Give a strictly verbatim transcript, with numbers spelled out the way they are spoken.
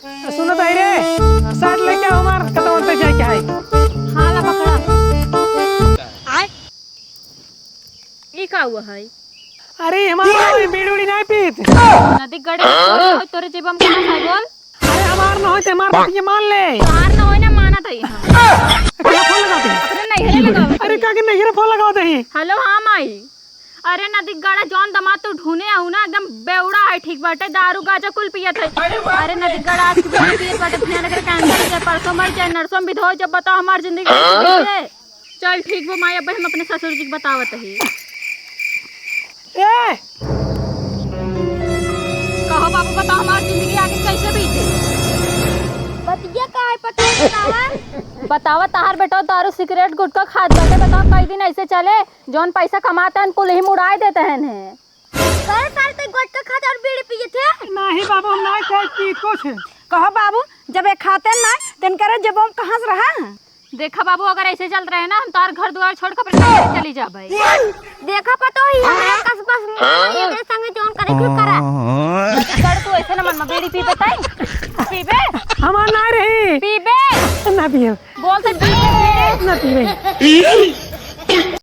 सुनो तो रे, साथ लेके आओ हमार, कतवन पे जाए के है। हाँ, ला पकड़ा। आय? ई का हुआ है? अरे, हमार बीड़ी उड़ी नहीं पीत। नदी गड़े में खोल होई तोरे जेब में कहाँ है, बोल? अरे, हमार न होई त हमार बात ये मान ले। तोहार न होई ना, मानत है हम। केकरा फोन लगावत है? अपने नैहरे लगावत है। अरे, का के नैहरे फोन लगावत है? हेलो, हाँ माई। अरे नदी गड़ा, जौन दमाद तू ढूंढे आऊ ना, एकदम बेवड़ा है, ठीक बाटे, दारू गांजा कुल पियत है। अरे नदी गड़ा, आज की बीड़ी पियत बाटे, ध्यान रखे, कैंसर हो जाए, परसों मर जाए, नरसों में विधवा हो जाए, बताओ हमार जिंदगी कैसे बीते? चल ठीक बा माई, अब हम अपने ससुर जी के बतावत ही। ए! कहो बाबू, बताओ हमार जिंदगी आगे कैसे बीते? बतिया का है पता है, बतावा। बतावा, तहार बेटो दारू सिगरेट गुटखा खात बाटे, बताओ कई दिन ऐसे चले? जौन पैसा कमाते हैं, कुल ही मुड़ाए देते हैं। कई साल तक गुटखा खाते और बीड़ी पिए थे? नहीं बाबू, हम नहीं खाए पी कुछ। कहो बाबू, जब ये खाते ना, तो इनकरे जेब में कहाँ से रहा? देखा बाबू, अगर ऐसे चलत रहे ना, हम तोहार घर दुआर छोड़ के अपने नैहरे चली जाबे। देखा पतो ही, हमरा कस बस एकरे संगे जौन करे के करा। कर तू ऐसे ना मन में बीड़ी पी बताई। पीबे? हमार ना रही। पीबे? ना पिए। बोल तो पीबे, पीबे। ना पीबे।